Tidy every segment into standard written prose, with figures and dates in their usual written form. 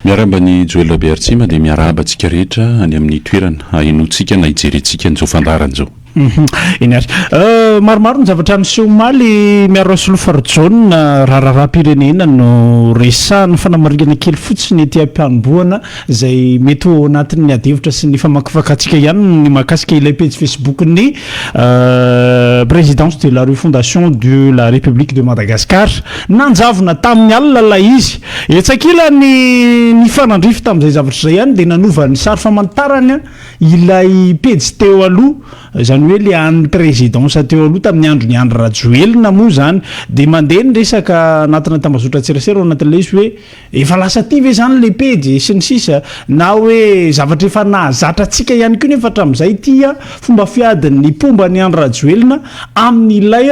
Miarahaba an'i Joel Rabearitsima dia miarahaba antsika rehetra any amin'ny toerana ahenoantsika na hijerentsika an'izao fandaharana izao. Eny ary. Maromaro ny zavatra niseho omaly, Miaro Rasolofarjaona, raharaham-pirenena no resahana, fanamarihana kely fotsiny ety am-pianombohana izay mety ho ao anatin'ny adihevitra sy ny famakivakantsika ihany ny mahakasika ilay pejy Facebook-n'ny Présidence de la Refondation de la République de Madagascar. Nanjavona tamin'ny alina ilay izy. Etsy ankilany, nifanandrify tamin'izay zavatra izay ihany dia nanova ny sary famantarana ilay pejy teo aloha, izany hoe ilay an'ny présidence teo aloha tamin'ny andron'i Andry Rajoelina moa izany. Dia mandeha ny resaka anatina tambazotran-tserasera ao anatin'ilay izy hoe efa lasa aty ve izany ilay pejy sy ny sisa na hoe zavatra efa nahazatra antsika ihany koa nefa hatramin'izay ity fomba fiadin'ny mpomba an'i Andry Rajoelina amin'ilay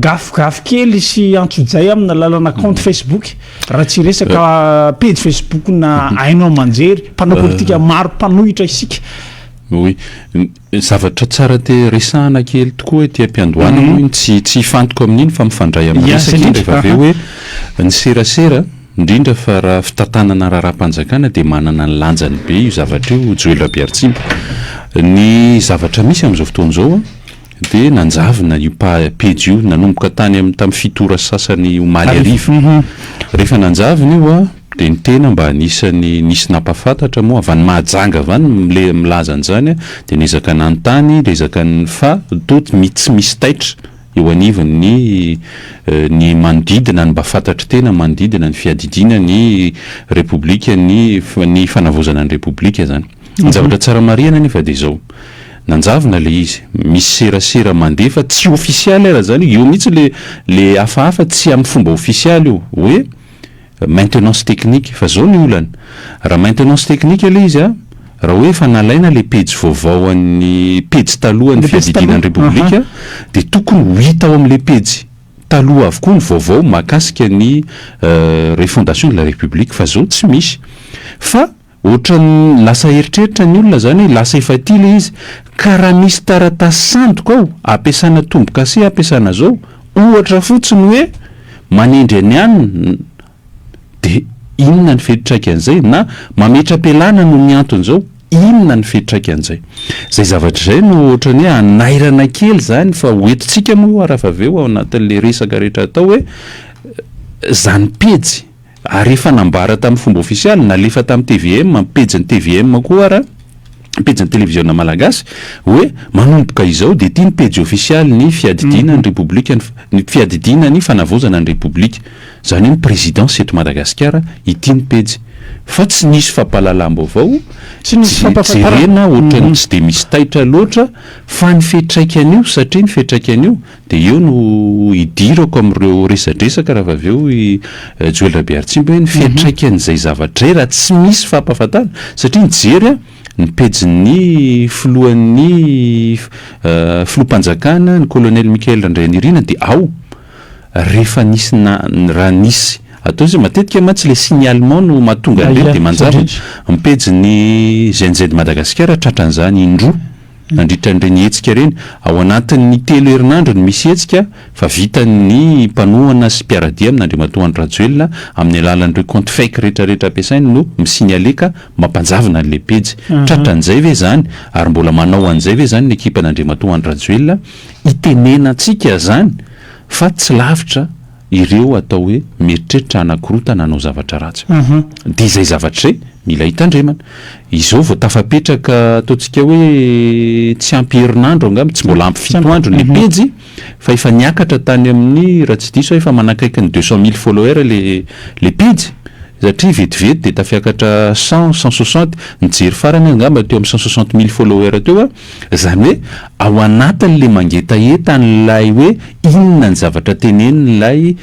Gafigafy kely sy antsojay amina lalana compte Facebook, raha tsy hiresaka pejy Facebook na haino aman-jery, mpanao politika maro mpanohitra isika. Oui, zavatra tsara te resahana kely tokoa ety am-piandohana moa iny, tsy tsy hifantoka amin'iny fa mifandray amin'ny resaka iny rehefa avy eo hoe ny serasera, indrindra fa raha fitantanana raharaham-panjakana dia manana ny lanjany be io zavatra io, Joel Rabearitsimba. Ny zavatra misy amin'izao fotoana izao an, Dia nanjavona io pejy io nanomboka tany amin'ny tamin'ny fito ora sy sasany omaly hariva. Rehefa nanjavona io aho dia ny tena mba anisan'ny nisy nampahafantatra moa avy any Mahajanga avy any mile milaza an'izany dia niezaka nanontany, niezaka ny fa toa tsy misy taitra eo anivon'ny ny manodidina ny mba fantatry tena manodidina ny fiadidiana ny Repoblika ny ny fanavaozana ny Repoblika izany. Ny zavatra tsara marihana anefa dia izao, nanjavona ilay izy, misy serasera mandeha fa tsy ofisialy ara izany io, eo mihitsy le le hafahafa tsy amin'ny fomba ofisialy io, hoe maintenance technique, fa izao ny olana, raha maintenance technique ilay izy an, raha hoe efa nalaina ilay pejy vaovao an'ny pejy talohan'ny fiadidiana ny Repoblika dia tokony ho hita ao amin'ilay pejy taloha avokoa ny vaovao mahakasika ny refondation de la République fa izao tsy misy fa Ohatran'ny lasa eritreritra ny olona zany hoe lasa efa aty le izy ka raha misy taratasy sandoka ao ampiasana tombokase ampiasana zao ohatra fotsiny hoe manendry an'i anona de inona ny fetraikan'izay na mametra-pialana noho ny antony zao inona ny fetraikan'izay zay zavatra izay no ohatran'ny hoe anairana kely zany fa ho entintsika moa raha fa avy eo ao anatin'le resaka rehetra atao hoe zany pejy Ary efa nambara tamin'ny fomba ofisialy, nalefa tamin'ny tvm, amin'ny pejin'ny tvm koa ara, pejin'ny televiziona malagasy, hoe manomboka izao dia ity ny pejy ofisialin'ny fiadidiana ny Repoblika, ny fiadidiana ny fanavaozana ny Repoblika, izany hoe ny présidence eto Madagasikara, ity ny pejy. Fa tsy nisy fampahalalam-baovao, Tsy nisy fampahafantarana. jerena ohatran'ny tsy dia misy taitra loatra, fa ny fiantraikan'io, satria ny fiantraikan'io Dia eo no idirako amin'ireo resadresaka raha avy eo i Joel Rabearitsimba hoe ny fiantraikan'izay zavatra izay raha tsy misy fampahafantarana satria nijery aho ny pejin'ny filohan'ny filoham-panjakana ny colonel Michaël Randrianirina dia ao rehefa nisy na raha nisy atao izay matetika mantsy ilay signalement no mahatonga an'ireny dia manjavona ny pejin'ny Gen Z Madagasikara tratran'izany indroa. Nandritra an'ireny hetsika ireny, ao anatin'ny telo herinandro no misy hetsika fa vitan'ny mpanohana sy mpiara-dia amin'Andriamatoa Andry Rajoelina amin'ny alalan'ireo compte fake rehetrarehetra ampiasainy no mi-signaler ka mampanjavona an'ilay pejy. Tratran'izay ve izany ary mbola manao an'izay ve izany ny ekipan'Andriamatoa Andry Rajoelina hitenenantsika izany fa tsy lavitra ireo atao hoe mieritreritra hanakorontana hanao zavatra ratsy. Dia izay zavatra izay mila hitandremana. Izao vao tafapetraka ataontsika hoe tsy ampy herinandro angamba, tsy mbola ampy fito andro ny pejy fa efa niakatra tany amin'ny raha tsy diso aho efa manakaiky ny 200 mille followers le le pejy satria vetivety dia tafiakatra 100, 160, nijery farany aho angamba teo amin'ny 160 mille followers teo aho. Izany hoe ao anatin'ilay mangetaheta an'ilay hoe inona ny zavatra tenenin'ilay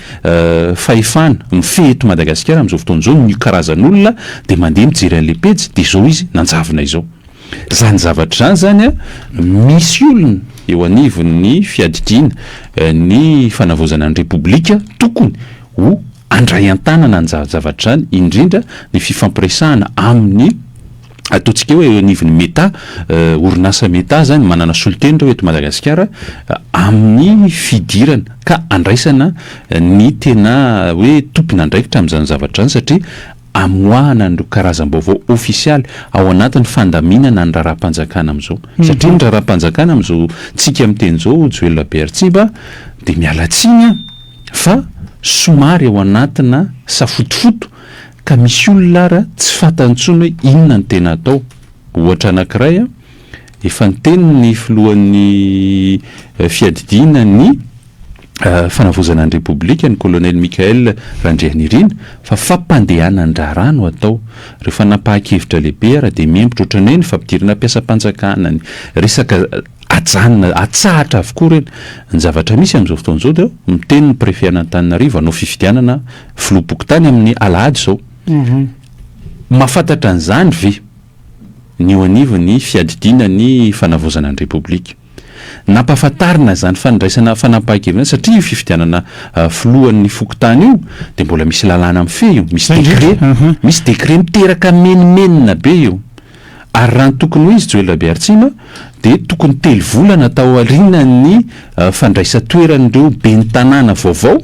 fahefana mifehy eto Madagasikara amin'izao fotoana izao ny karazan'olona dia mandeha mijery an'ilay pejy dia izao izy nanjavona izao. Izany zavatra izany izany an, misy olona eo anivon'ny fiadidiana ny fanavaozana ny Repoblika tokony ho handray an-tanana an'izany zavatra izany, indrindra ny fifampiresahana amin'ny ataontsika hoe eo anivon'ny Meta, orinasa Meta zany manana solontena ireo eto Madagasikara amin'ny fidirana ka andraisana ny tena hoe tompon'andraikitra amin'izany zavatra izany satria. amoahana an'ireo karazam-baovao ofisialy ao anatin'ny fandaminana ny raharaham-panjakana amin'izao. Satria ny raharaham-panjakana amin'izao tsika miteny izao Joel Rabearintsimba dia miala tsiny aho fa somary ao anatina safotofoto ka misy olona ara tsy fantany intsony hoe inona no tena atao. Ohatra anankiray, efa niteny ny filohan'ny fiadidiana ny fanavaozana ny Repoblika, ny Colonel Michaël Randrianirina, fa fampandehanan-draharaha no atao. Ireo fanapahan-kevitra lehibe ara dia miembotra ohatran'ny hoe ny fampidirana mpiasam-panjakana, ny resaka ajanona, atsahatra avokoa ireny. Ny zavatra misy amin'izao fotoana izao dia miteny ny Préfet an'Antananarivo hanao fifidianana filoham-pokontany amin'ny alahady izao. Mahafantatra an'izany ve ny eo anivon'ny fiadidiana ny fanavaozana ny Repoblika? Nampahafantarina izany fandraisana fanapahan-kevitra izany satria io fifidianana filohan'ny fokontany io dia mbola misy lalàna mifehy io, misy décret, misy décret miteraka menomenona be io. Ary raha ny tokony ho izy Joel Rabearitsima dia tokony telo volana tao aorianan'ny fandraisan-toeran'ireo ben'ny tanàna vaovao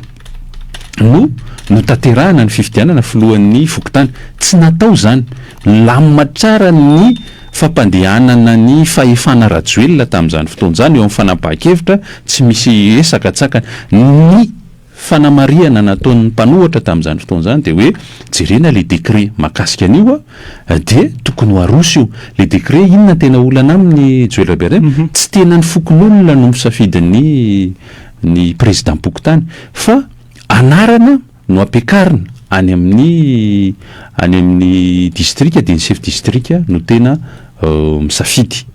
no notanterahana ny fifidianana filohan'ny fokontany. Tsy natao izany. Nilamina tsara ny fampandehanana ny fahefana Rajoelina tamin'izany fotoana izany eo amin'ny fanapahan-kevitra, tsy misy resaka-tsakana. Ny fanamarihana nataon'ny mpanohatra tamin'izany fotoana izany dia hoe jerena ilay décret mahakasika an'io dia tokony ho aroso io. Ilay décret inona no tena olana aminy Joel Rabearivelo? Tsy tena ny fokonolona no misafidy ny ny président-pokontany fa anarana no ampiakarina any amin'ny any amin'ny distrika dia ny chef distrika no tena misafidy.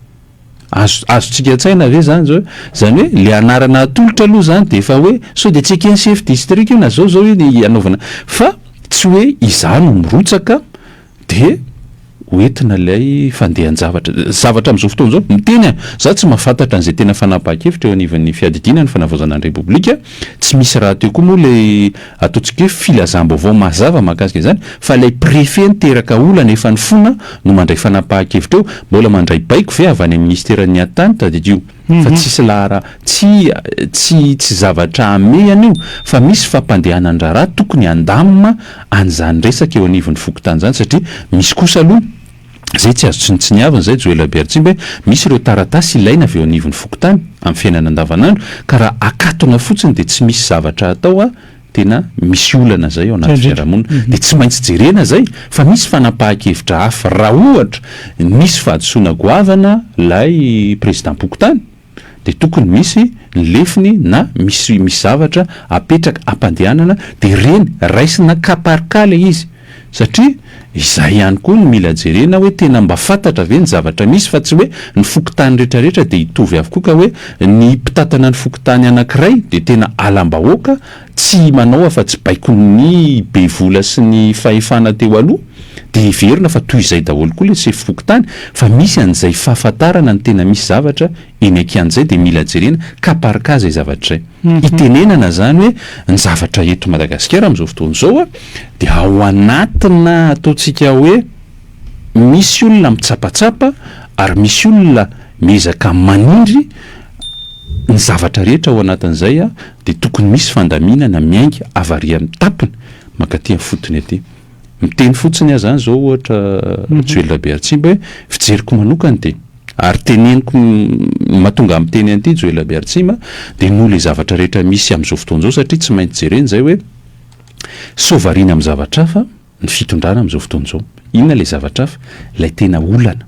Azo azontsika an-tsaina ve zany zao? Zany hoe le anarana atolotra aloha zany dia efa hoe sao dia tsy eken'ny chef district io na zao zao io ny anaovana fa tsy hoe izaho no mirotsaka dia ho entina ilay fandehan-javatra. Zavatra amin'izao fotoana izao, miteny aho, izaho tsy mahafantatra an'izay tena fanapahan-kevitra eo anivon'ny fiadidiana ny fanavaozana ny Repoblika, tsy misy rahateo koa moa ilay ataontsika hoe filazam-baovao mazava mahakasika izany, fa ilay préfet niteraka olana efa nifona no mandray fanapahan-kevitra eo, mbola mandray baiko ve avy any amin'ny ministeran'ny atitany, tadidio fa tsisy lahara, tsy tsy tsy zavatra hamehana io fa misy fampandehanan-draharaha tokony handamina an'izany resaka eo anivon'ny fokontany izany satria misy kosa aloha izay tsy azo tsinontsiniavina izay Joel Rabearitsimba hoe misy ireo taratasy ilaina avy eo anivon'ny fokontany amin'ny fiainana andavanandro ka raha akatona fotsiny dia tsy misy zavatra atao a tena misy olana izay ao anaty fiarahamonina dia tsy maintsy jerena izay fa misy fanapahan-kevitra hafa raha ohatra nisy fahadisoana goavana ilay président-pokontany dia tokony misy ny lefiny na misy misy zavatra apetraka ampandehanana dia ireny raisina cas par cas ilay izy satria izay ihany koa no mila jerena hoe tena mba fantatra ve ny zavatra misy fa tsy hoe ny fokontany rehetra rehetra dia hitovy avokoa ka hoe ny mpitantana ny fokontany anankiray dia tena alam-bahoaka tsy manao afa-tsy baikon'ny be vola sy ny fahefana teo aloha dia heverina fa toy izay daholo koa ilay sefo fokontany fa misy an'izay fahafantarana ny tena misy zavatra eny an-kianja izay dia mila jerena cas par cas izay zavatra izay. Itenenana izany hoe ny zavatra eto Madagasikara amin'izao fotoana izao dia ao anatina ataontsika hoe misy olona mitsapatsapa ary misy olona miezaka manindry ny zavatra rehetra ao anatin'izay dia tokony misy fandaminana miainga avy ary amin'ny tapony mankaty amin'ny fotony aty. Miteny fotsiny aho izany izao ohatra Joel Rabearitsimba hoe fijeriko manokana dia ary teneniko ny mahatonga ahy miteny an'ity Joel Rabearitsimba dia noho ilay zavatra rehetra misy amin'izao fotoana izao satria tsy maintsy jerena izay hoe sao variana amin'ny zavatra hafa ny fitondrana amin'izao fotoana izao. Inona ilay zavatra hafa? Ilay tena olana.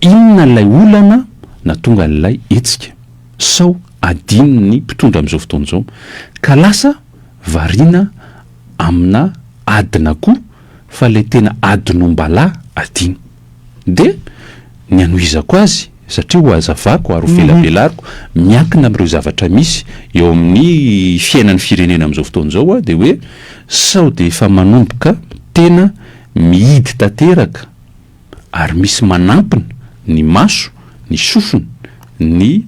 Inona ilay olana nahatonga an'ilay hetsika? Sao adinon'ny mpitondra amin'izao fotoana izao ka lasa variana amina adin'akoho fa ilay tena adin'ombalahy adino. Dia ny hanohizako azy satria ho hazavako ary ho velabelariko miankina amin'ireo zavatra misy eo amin'ny fiainan'ny firenena amin'izao fotoana izao aho dia hoe sao dia efa manomboka tena mihidy tanteraka ary misy manampina ny maso, ny sofina, ny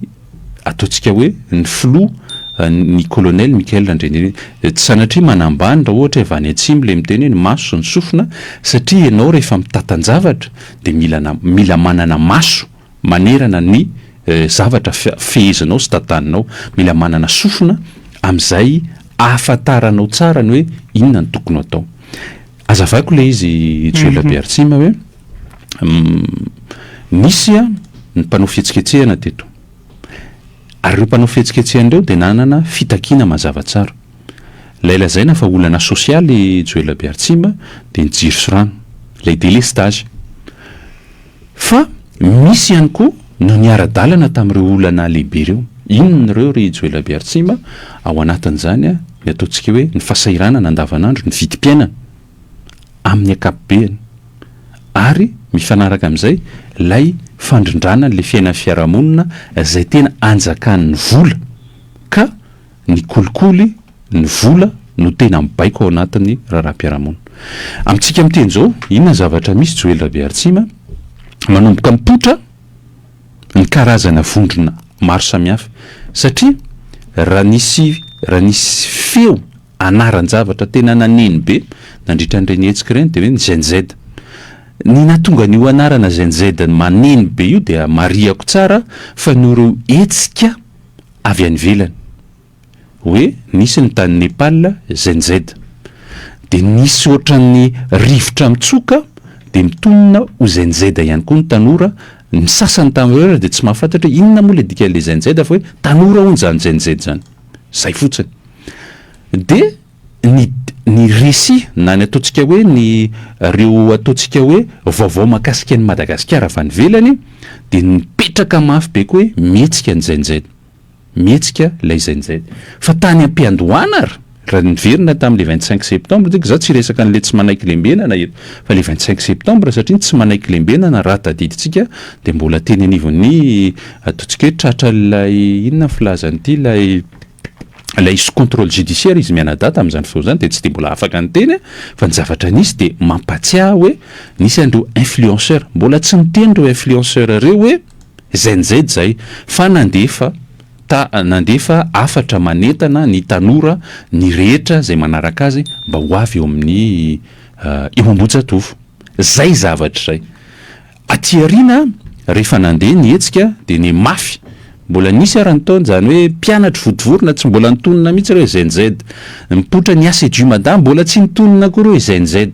ataontsika hoe ny filoha, ny colonel Michael Randrianirina. Tsy sanatria manambany raha ohatra hoe avy any atsimo ilay miteny hoe ny maso sy ny sofina satria ianao rehefa mitatan-javatra dia mila mila manana maso manerana ny zavatra fehezinao sy tantaninao, mila manana sofina amin'izay ahafantaranao tsara ny hoe inona no tokony ho atao. Aza. Azavaiko ilay izy Joel Rabearitsima hoe nisy ny mpanao fihetsiketsehana teto. Ary ireo mpanao fihetsiketsehana ireo dia nanana fitakiana mazava tsara. Ilay lazaina fa olana sosialy Joel Rabearitsima dia ny jiro sy rano, ilay délestage. Fa misy ihany koa no niara-dalana tamin'ireo olana lehibe ireo. Inona ireo ry Joel Rabearitsima? Ao anatin'izany ny ataontsika hoe ny fahasahiranana andavanandro, ny vidim-piainana amin'ny ankapobeny ary mifanaraka amin'izay ilay fandrindrana an'ilay fiainan'ny fiarahamonina izay tena anjakan'ny vola ka Ny kolikoly, ny vola no tena mibaiko ao anatin'ny raharaham-piarahamonina. Amintsika miteny izao, inona ny zavatra misy Joely Rabearitsima? Manomboka mipoitra ny karazana vondrona maro samihafa satria raha nisy raha nisy feo anaran-javatra tena naneno be nandritra an'ireny hetsika ireny dia hoe ny Gen Z. Ny nahatonga an'io anarana Gen Z maneno be io dia marihako tsara fa noho ireo hetsika avy any ivelany hoe nisy ny tany Nepal Gen Z dia nisy ohatran'ny rivotra mitsoka dia mitonona ho Gen Z ihany koa ny tanora, ny sasany tamin'ireo ary dia tsy mahafantatra hoe inona moa ilay dikan'ilay Gen Z fa hoe tanora hono izany Gen Z izany, izay fotsiny. Dia ny ny récit na ny ataontsika hoe ny ireo ataontsika hoe vaovao mahakasika an'i Madagasikara avy any ivelany dia nipetraka mafy be koa hoe mihetsika ny Gen Z, mihetsika ilay Gen Z. Fa tany am-piandohana ary, raha niverina tamin'ilay 25 septembre tsika, izaho tsy hiresaka an'ilay tsy manaiky lembenana eto, fa ilay 25 septembre satria ny tsy manaiky lembenana raha tadidintsika dia mbola teny anivon'ny ataontsika hoe tratran'ilay inona ny filazan'ity ilay ilay sous contrôle judiciaire izy mianadahy tamin'izany fotoana izany dia tsy dia mbola afaka niteny fa ny zavatra nisy dia mampatsiahy hoe nisy an'ireo influenceur mbola tsy niteny ireo influenceur ireo hoe Gen Z izay fa nandefa ta nandefa hafatra manentana ny tanora ny rehetra izay manaraka azy mba ho avy eo amin'ny eo Ambohijatovo zay zavatra izay Aty aoriana, rehefa nandeha ny hetsika dia nihamafy, mbola nisy ara ny taona, izany hoe mpianatry vontovorona tsy mbola nitonona mihitsy ireo Gen Z. Nipoitra ny ACJU Mada, mbola tsy nitonona akory hoe Gen Z.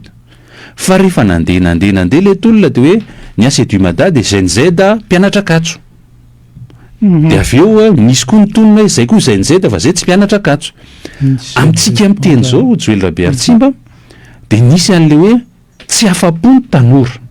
Fa rehefa nandeha nandeha nandeha ilay tolona dia hoe ny ACJU Mada dia Gen Z mpianatra Ankatso. Dia avy eo nisy koa nitonona hoe izay koa Gen Z fa izay tsy mpianatra Ankatso. Amintsika miteny izao, Joely Rabearitsimba, dia nisy an'ilay hoe Tsy afa-po ny tanora.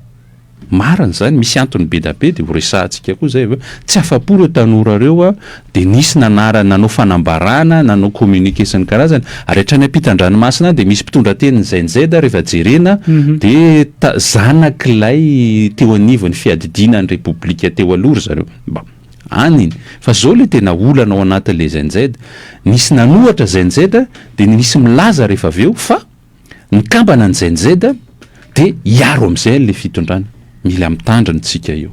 Marina izany, misy antony be da be dia ho resahantsika koa izay avy eo. Tsy afa-po ireo tanora ireo dia nisy nanara nanao fanambarana, nanao communiqué sy ny karazany. Ary hatrany ampitan-dranomasina any dia misy mpitondra tenin'ny Gen Z rehefa jerena dia ta- zanak'ilay teo anivon'ny fiadidiana ny Repoblika teo aloha ry zareo. Mba any iny. Fa izao ilay tena olana ao anatin'ilay Gen Z. Nisy nanohatra Gen Z dia nisy milaza rehefa avy eo fa Mikambana ny Gen Z dia hiaro amin'izay an'ilay fitondrana. Mila mitandrina tsika eo.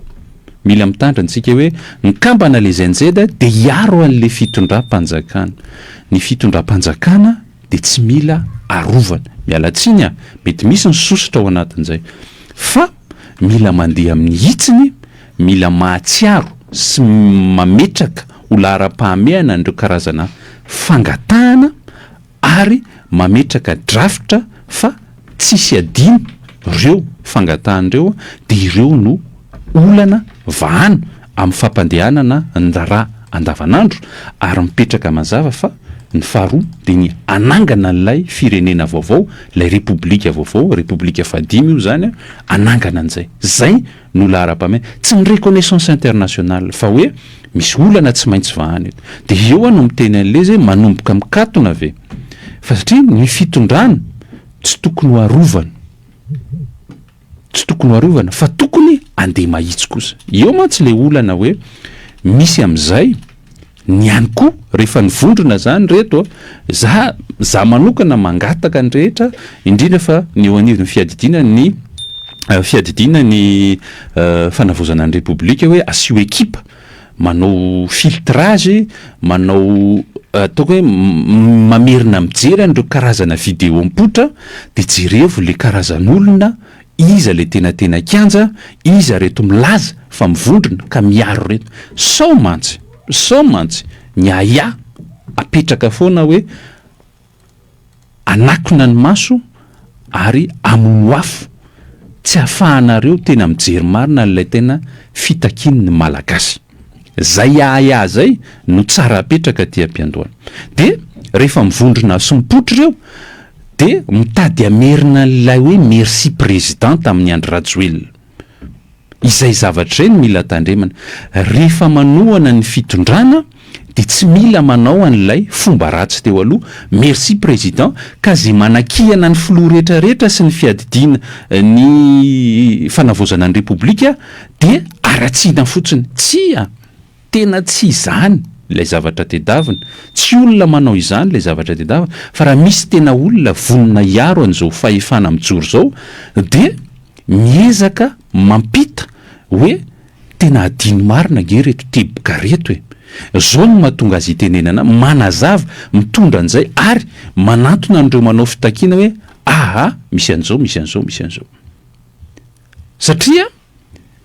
Mila mitandrina tsika hoe mikambana ilay Gen Z dia hiaro an'ilay fitondram-panjakana. Ny fitondram-panjakana dia tsy mila arovana. Miala tsiny ah, mety misy ny sosotra ao anatin'izay. Fa mila mandeha amin'ny hitsiny, mila mahatsiaro sy mametraka ho laharam-pahamehana an'ireo karazana fangatahana ary mametraka drafitra fa tsisy adino reo fangatahana ireo dia ireo no olana vahana amin'ny fampandehanana ny raharaha andavanandro ary mipetraka mazava fa ny faharoa dia ny hanangana an'ilay firenena vaovao, ilay repoblika vaovao, repoblika fahadimy io izany, hanangana an'izay. Zay no laharam-pahamehana. Tsy ny reconnaissance internationale fa hoe misy olana tsy maintsy vahana eto. Dia eo aho no miteny an'ilay izy hoe manomboka mikatona ve? Fa satria ny fitondrana tsy tokony ho arovana, tsy tokony ho arovana fa tokony andeha mahitsy kosa. Eo mantsy ilay olana hoe misy amin'izay Ny any koa rehefa nivondrona zany reto a, za za manokana mangataka ny rehetra indrindra fa ny eo anivon'ny fiadidiana ny fiadidiana ny fanavaozana ny repoblika hoe asio ekipa manao filtrage, manao ataoko hoe mamerina mijery an'ireo karazana video mipoitra de jerevo le karazan'olona Iza le tena tena kianja, iza reto milaza fa mivondrona ka miaro reto. Sao mantsy, sao mantsy ny ahiahy apetraka foana hoe anakona ny maso ary hamono afo tsy ahafahanareo tena mijery marina an'ilay tena fitakian'ny Malagasy. Zay ahiahy zay no tsara apetraka aty am-piandohana. Dia rehefa mivondrona sy mipoitra ireo dia mitady hamerina an'ilay hoe merci président tamin'i Andry Rajoelina. Izay zavatra izay no mila tandremana. Rehefa manohana ny fitondrana dia tsy mila manao an'ilay fomba ratsy teo aloha, merci président, ka ze manakihana ny filoha rehetra rehetra sy ny fiadidiana ny fanavaozana ny repoblika dia haratsiana fotsiny. Tsia! Tena tsy izany ilay zavatra tedavina. Tsy olona manao izany ilay zavatra tedavina, fa raha misy tena olona vonona hiaro an'izao fahefana mijoro izao dia miezaka mampita hoe tena adino marina ange ireto teboka ireto e! Izao no mahatonga azy hitenenana, manazava, mitondra an'izay ary manantona an'ireo manao fitakiana hoe aa misy an'izao, misy an'izao, misy an'izao. Satria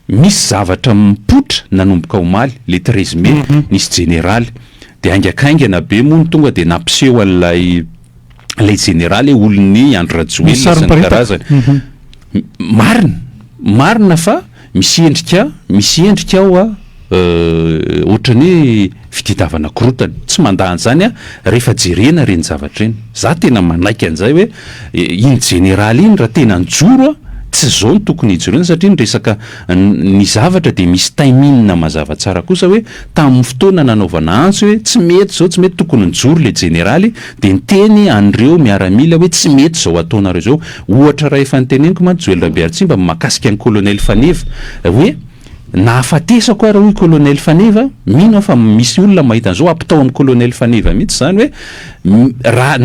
misy zavatra mipoitra nanomboka omaly, le 13 mai, nisy jeneraly, dia haingakaingana be moa no tonga dia nampiseho an'ilay ilay jeneraly hoe olon'ny Andry Rajoelina sy ny karazany. Marina, marina fa misy endrika, misy endrika ao a, ohatran'ny hoe fitadiavana korontana. Tsy mandà an'izany aho rehefa jerena ireny zavatra ireny. Za tena manaiky an'izay hoe iny jeneraly iny raha tena nijoro a, tsy izao no tokony hijoroana satria ny resaka ny zavatra dia misy timing mazava tsara kosa hoe tamin'ny fotoana nanaovana antso hoe tsy mety izao, tsy mety, tokony nijoro ilay jeneraly dia niteny an'ireo miaramila hoe tsy mety izao ataonareo izao. Ohatra raha efa noteneniko mantsy Joel Rabearitsimba mahakasika an'i Colonel Faneva hoe Nahafatesako ary hoy Colonel Faneva, mino aho fa misy olona mahita an'izao, ampitao amin'i Colonel Faneva mihitsy izany hoe raha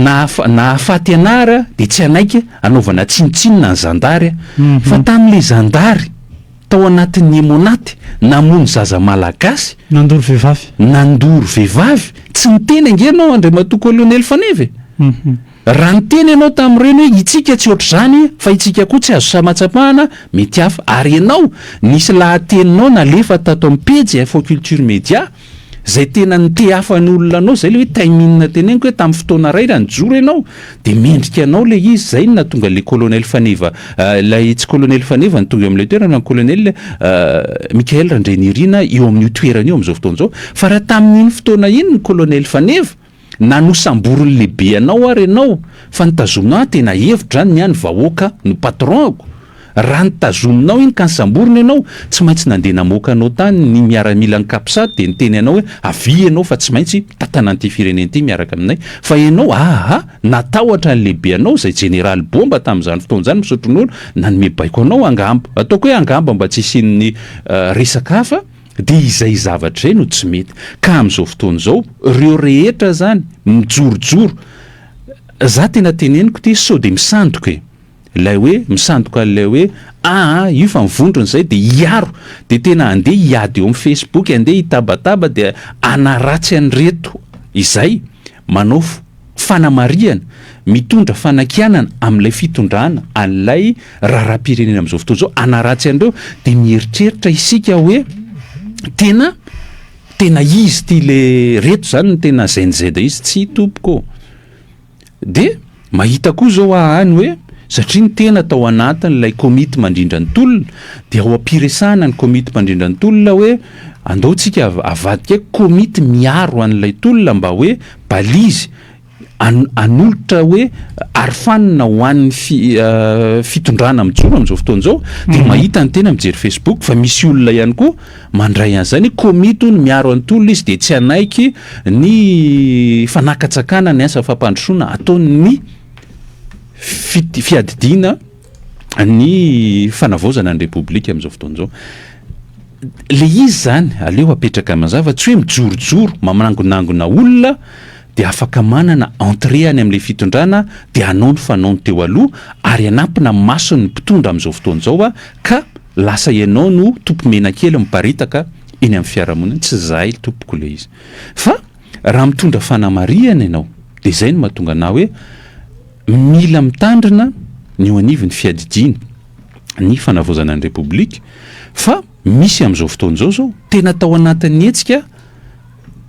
nahafaty anah ary aho dia tsy hanaiky hanaovana tsinontsinona ny zandary aho. Fa tamin'ilay zandary tao anatin'ny Emmonat namono zaza malagasy, Nandoro vehivavy. Nandoro vehivavy, tsy niteny ange ianao Andriamatoa Colonel Faneva e! Raha niteny ianao tamin'ireny hoe itsika tsy ohatr'izany fa itsika koa tsy azo samatsapahana, mety hafa. Ary ianao, nisy lahateninao nalefa tato amin'ny pejy Info Culture Media, izay tena nitehafan'ny olona anao, izay ilay hoe timing teneniko hoe tamin'ny fotoana iray raha nijoro ianao dia mendrika anao ilay izy, izay no nahatonga ilay colonel Faneva, ilay tsy colonel Faneva no tonga eo amin'ilay toerana, ny colonel Michael Randrianirina eo amin'io toerana io amin'izao fotoana izao. Fa raha tamin'iny fotoana iny ny colonel Faneva, Na nosamborin'ny lehibe anao ary ianao fa nitazomina ahy tena hevitra zany ny ahy ny vahoaka no patron-ko raha nitazominao iny ka nisamborina ianao tsy maintsy nandeha namoaka anao tany ny miaramilan'ny capsat dia niteny anao hoe avia ianao fa tsy maintsy mitantana an'ity firenena ity miaraka aminay fa ianao aa natahotra ny lehibe anao izay jeneraly bomba tamin'izany fotoana izany misotro ronono nanome baiko anao angamba ataoko hoe angamba mba tsy hisian'ny resaka hafa Dia izay zavatra izay no tsy mety. Ka amin'izao fotoana izao, ireo rehetra izany mijorojoro, za tena teneniko ity sao dia misandoka e! Ilay hoe misandoka an'ilay hoe aa io fa mivondrona izay dia hiaro, dia tena handeha hiady eo amin'ny facebook, handeha hitabataba dia hanaratsy an'ireto izay manao fanamarihana, mitondra fanakianana amin'ilay fitondrana an'ilay raharaham-pirenena amin'izao fotoana izao, hanaratsy an'ireo, dia mieritreritra isika hoe tena tena izy ity le reto izany no tena Gen Z izy, tsia tompoko ô! Dia mahita koa izao aho any hoe satria ny tena tao anatin'ilay komity mandrindra ny tolona dia ao am-piresahana ny komity mpandrindra ny tolona hoe andao tsika avadika komity miaro an'ilay tolona mba hoe balise hanolotra hoe arofanina ho an'ny fitondrana mijoro amin'izao fotoana izao dia mahita ny tena mijery Facebook fa misy olona ihany koa mandray an'izany hoe komity hono miaro an'ny tolona izy dia tsy hanaiky ny fanakatsakana ny asa fampandrosoana ataon'ny fiadidiana ny fanavaozana ny repoblika amin'izao fotoana izao. Le izy izany aleo apetraka mazava, tsy hoe mijorojoro mamanangonangona olona dia afaka manana entrée any amin'ilay fitondrana dia hanao ny fanaony teo aloha ary hanampina ny mason'ny mpitondra amin'izao fotoana izao ka lasa ianao no tompomenakely miparitaka eny amin'ny fiarahamonina, tsy izahay tompoko ilay izy fa raha mitondra fanamarihana ianao dia izay no mahatonga anah hoe Mila mitandrina ny eo anivon'ny fiadidiana ny fanavaozana ny Repoblika fa misy amin'izao fotoana izao izao tena tao anatin'ny hetsika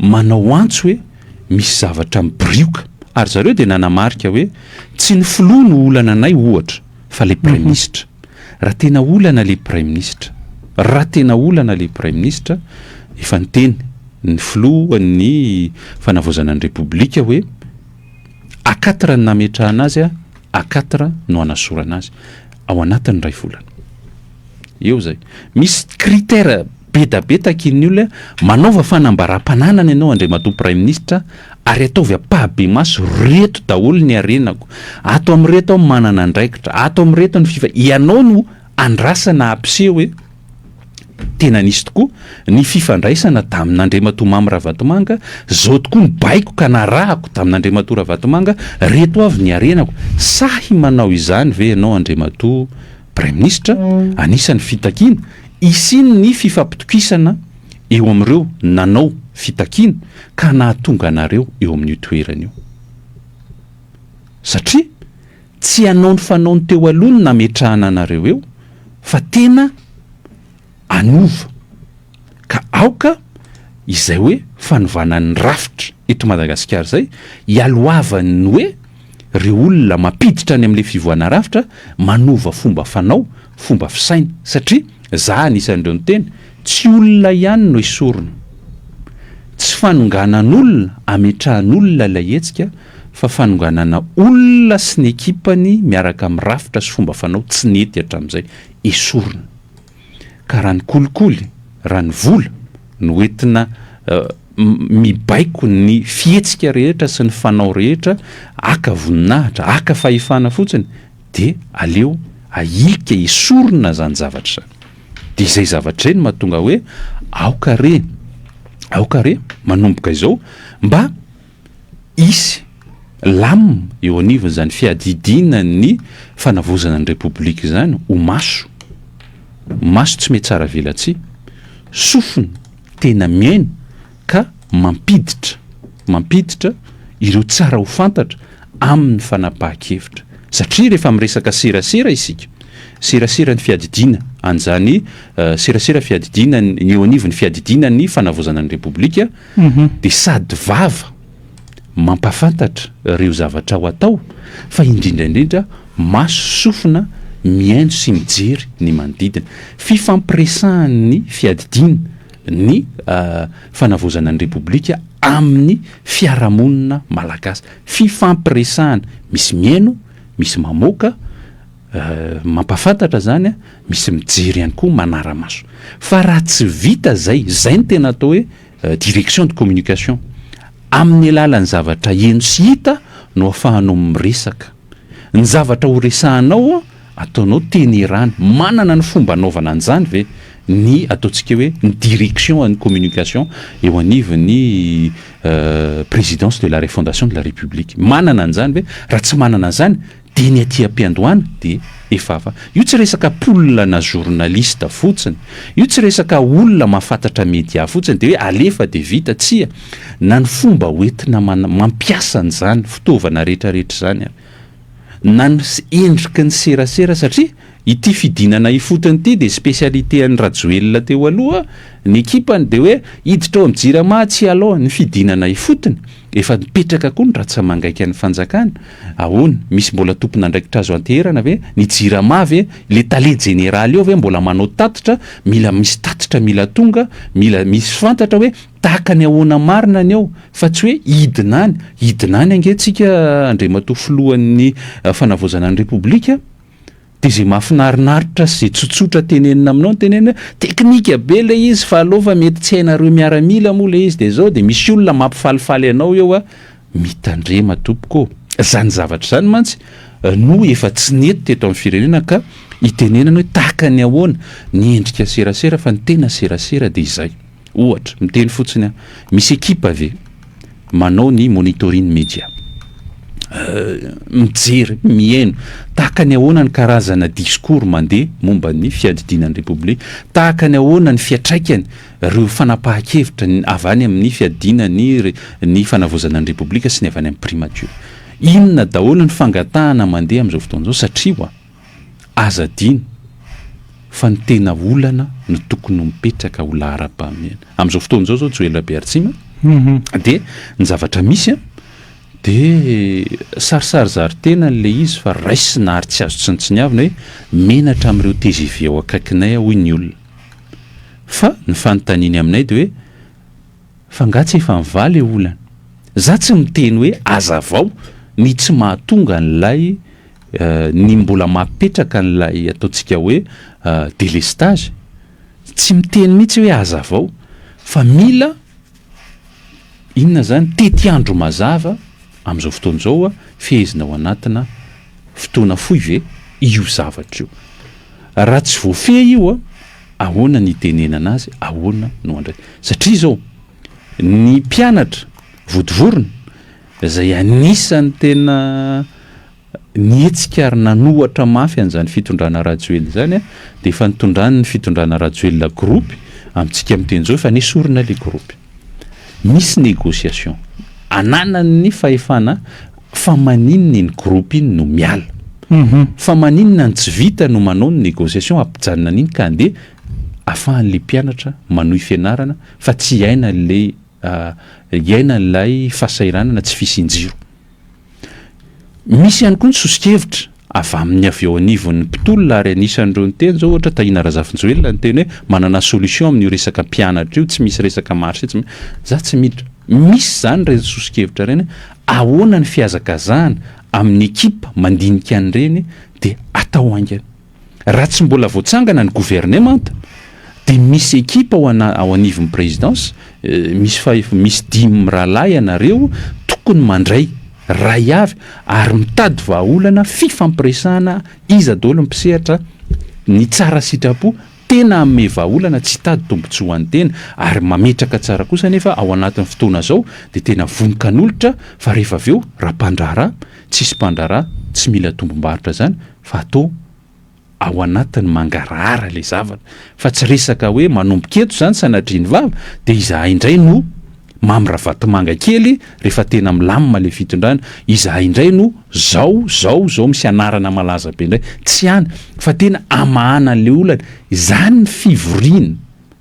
manao antso hoe misy zavatra mibirioka. Ary zareo dia nanamarika hoe tsy ny filoha no olana anay ohatra fa le praiminisitra. Raha tena olana le praiminisitra, raha tena olana le praiminisitra, efa niteny ny filohan'ny fanavaozana ny repoblika hoe à quatre ny nametrahana azy, à quatre no hanasorana azy ao anatin'ny iray volana. Eo izay. Misy critère be da be takian'ny olona, manaova fanambaram-pananana ianao Andriamatoa Praiminisitra ary ataovy ampahibemaso reto daholo ny harenako, ato amin'ireto aho manana andraikitra, ato amin'ireto ny fifa, ianao no andrasana hampiseho hoe tena nisy tokoa ny fifandraisana tamin'Andriamatoa Mamy Ravatomanga, zao tokoa ny baiko ka narahako tamin'Andriamatoa Ravatomanga, reto avy ny harenako. Sahy manao izany ve ianao Andriamatoa Praiminisitra? Anisan'ny fitakiana hisian'ny fifampitokisana eo amin'ireo nanao fitakiana ka nahatonga anareo eo amin'io toerana io. Satria tsy hanao ny fanaony teo aloha no nametrahana anareo eo fa tena hanova. Ka aoka izay hoe fanovana ny rafitra eto Madagasikara izay hialohavan'ny hoe ireo olona mampiditra any amin'ilay fivoahana rafitra manova fomba fanao, fomba fisaina. Satria za anisan'ireo niteny, tsy olona ihany no esorina. Tsy fanonganan'olona ametrahan'olona ilay hetsika fa fanonganana olona sy ny ekipany miaraka amin'ny rafitra sy fomba fanao tsy nety hatramin'izay esorina. Ka raha ny kolikoly, raha ny vola no entina mibaiko ny fihetsika rehetra sy ny fanao rehetra haka voninahitra, haka fahefana fotsiny dia aleo ahilika esorina izany zavatra izany. Dia izay zavatra izay no mahatonga hoe aoka re, aoka re manomboka izao mba hisy lamina eo anivon'izany fiadidiana ny fanavaozana ny Repoblika izany ho maso, maso tsy mihatsara velatsihy, sofina tena mihaino ka mampiditra, mampiditra ireo tsara ho fantatra amin'ny fanapahan-kevitra. Satria rehefa miresaka serasera isika, serasera ny fiadidiana an'izany, serasera fiadidiana ny eo anivon'ny fiadidiana ny fanavaozana ny Repoblika, dia sady vava mampahafantatra ireo zavatra ho atao fa indrindra indrindra maso sofina mihaino sy mijery ny manodidina. Fifampiresahan'ny fiadidiana ny fanavaozana ny Repoblika amin'ny fiarahamonina malagasy. Fifampiresahana, misy mihaino, misy mamoaka, mampahafantatra izany, misy mijery ihany koa manara-maso. Fa raha tsy vita izay, izay no tena atao hoe direction de communication. Amin'ny alalan'ny zavatra heno sy hita no ahafahanao miresaka. Ny zavatra ho resahanao ataonao teny ierana. Manana ny fomba anaovana an'izany ve ny ataontsika hoe ny direction an'ny communication eo anivon'ny présidence de la refondation de la république? Manana an'izany ve? Raha tsy manana an'izany Dia ny aty am-piandohana dia efa hafa. Io tsy resaka poule na journaliste fotsiny. Io tsy resaka olona mahafantatra media fotsiny dia hoe alefa dia vita. Tsia. Na ny fomba hoentina mampiasa an'izany fitaovana rehetra rehetra izany ary. Na ny endriky ny serasera satria ity fidinana ifotony ity dia spécialité an'i Rajoelina teo aloha, ny ekipany dia hoe hiditra ao amin'ny jirama tsy alao ny fidinana ifotony. Efa nipetraka koa ny ratsa-mangaikan'ny fanjakana, ahoana? Misy mbola tompon'andraikitra azo anteherana ve? Ny jirama ve? Ilay tale jeneraly eo ve mbola manao tatitra? Mila misy tatitra mila tonga, mila misy fantatra hoe tahaka ny ahoana marina ny eo fa tsy hoe hidina any, hidina any ange tsika Andriamatoa filohan'ny fanavaozana ny Repoblika. Dia izay mahafinarinaritra sy izay tsotsotra tenenina aminao no tenenina hoe teknika be ilay izy fa aleo fa mety tsy hainareo miaramila moa ilay izy dia izao dia misy olona mampifalifaly anao eo a, mitandrema tompoko ô! Izany zavatra izany mantsy no efa tsy nety teto amin'ny firenena ka itenenana hoe tahaka ny ahoana ny endrika serasera fa ny tena serasera dia izay. Ohatra, miteny fotsiny aho, misy ekipa ve manao ny monitoring media? Mijery, mihaino, tahaka ny ahoana ny karazana discours mandeha momba ny fiadidiana ny Repoblika, tahaka ny ahoana ny fiantraikany ireo fanapahan-kevitra avy any amin'ny fiadiana ny ny fanavaozana ny Repoblika sy ny avy any amin'ny primature. Inona daholo ny fangatahana mandeha amin'izao fotoana izao satria ho'a. Aza adino fa ny tena olana no tokony ho mipetraka ho laharam-pahamehana. Amin'izao fotoana izao izao Joel Rabearitsima dia ny zavatra misy an, Dia sarisary zary tena ilay izy fa raisina ary tsy azo tsinontsiniavina hoe menatra amin'ireo tgv ao akaikinay aho hoy ny olona. Fa ny fanontaniany aminay dia hoe fa nga tsy efa mivaha ilay olana? Za tsy miteny hoe azavao ny tsy mahatonga an'ilay ny mbola mahapetraka an'ilay ataontsika hoe délestage, tsy miteny mihitsy hoe azavao fa mila Inona izany? Tetiandro mazava amin'izao fotoana izao fehezina ao anatina fotoana fohy ve io zavatra io? Raha tsy voafehy io, ahoana ny hitenenana azy, ahoana no handray? Satria izao, ny mpianatra vontovorona izay anisan'ny tena nihetsika ary nanohatra mafy an'izany fitondrana Rajoelina izany dia efa nitondran'ny fitondrana Rajoelina groupe, amintsika miteny izao efa nesorina ilay groupe. Misy négociation, ananany ny fahefana fa maninona iny groupe iny no miala? Fa maninona ny tsy vita no manao ny négociation hampijanona an'iny ka andeha afahan'ilay mpianatra manohy fianarana fa tsy hiaina ilay hiaina ilay fahasahiranana tsy fisian-jiro. Misy ihany koa ny soso-kevitra avy amin'ny avy eo anivon'ny mpitolona ary anisan'ireo niteny izao ohatra Tahina Razafinjoelina niteny hoe manana solution amin'io resaka mpianatra io, tsy misy resaka marché, tsy za tsy miditra. Misy izany ireny soso-kevitra ireny hoe ahoana ny fihazakazahana amin'ny ekipa mandinika an'ireny dia atao haingana. Raha tsy mbola voatsangana ny governemanta dia misy ekipa ao ana ao anivon'ny présidence, misy fahef misy dimy mirahalahy ianareo tokony mandray ray avy ary mitady vahaolana fifampiresahana iza daholo ny mpisehatra ny tsara sitrapo tena hanome vahaolana tsy hitady tombotsoa ho an'ny tena ary mametraka tsara kosa nefa ao anatin'ny fotoana zao dia tena vonon-kanolotra fa rehefa avy eo raha mpandraharaha tsisy mpandraharaha tsy mila tombom-barotra zany fa atao ao anatin'ny mangarahara ilay zavatra fa tsy resaka hoe manomboka eto izany sanatria ny vava dia izahay indray no Mamy Ravatomanga kely rehefa tena milamina ilay fitondrana, izahay indray no zao zao zao misy anarana malaza be indray, tsy any fa tena amahana an'ilay olana, izany ny fivoriana,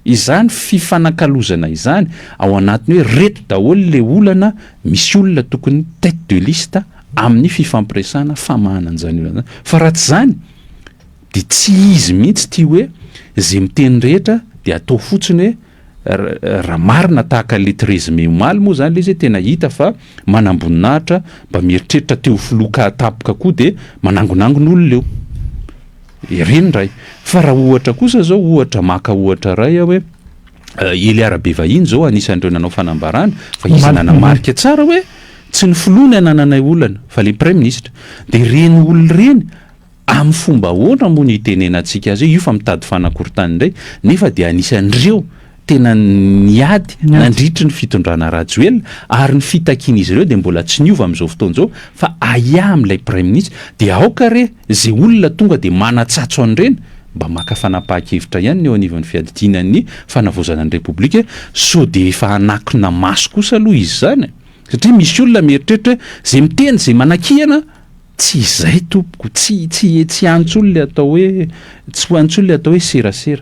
izany fifanakalozana izany ao anatin'ny hoe reto daholo ilay olana, misy olona tokony tête de liste amin'ny fifampiresahana famahana an'izany olana izany, fa raha tsy izany dia tsy izy mihitsy ity hoe izay miteny rehetra dia atao fotsiny hoe raha marina tahaka le 13 mai omaly moa zany le izy tena hita fa manamboninahitra mba mieritreritra te ho filoha ka tapoka koa de manangonangona olona eo ireny indray fa raha ohatra kosa zao ohatra maka ohatra ray aho hoe Elia Rabevahiny zao anisan'ireo nanao fanambarana fa izy nanamarika tsara hoe tsy ny filoha ny anananay olana fa le praiminisitra de ireny olona ireny Amin'ny fomba ahoana moa no itenenantsika azy hoe io fa mitady fanakorontana indray nefa dia anisan'ireo tena niady nandritry ny fitondrana Rajoelina ary ny fitakian'izy ireo dia mbola tsy niova amin'izao fotoana izao fa ahiahy amin'ilay praiminisitra dia aoka re izay olona tonga dia manatsatso an'ireny mba maka fanapahan-kevitra ihany ny eo anivon'ny fiadidiana ny fanavaozana ny Repoblika sao dia efa hanakona maso kosa aloha izy izany e! Satria misy olona mieritreritra hoe izay miteny izay manakihana Tsy izay tompoko, tsy tsy tsy any intsony le atao hoe tsy ho any intsony le atao hoe serasera.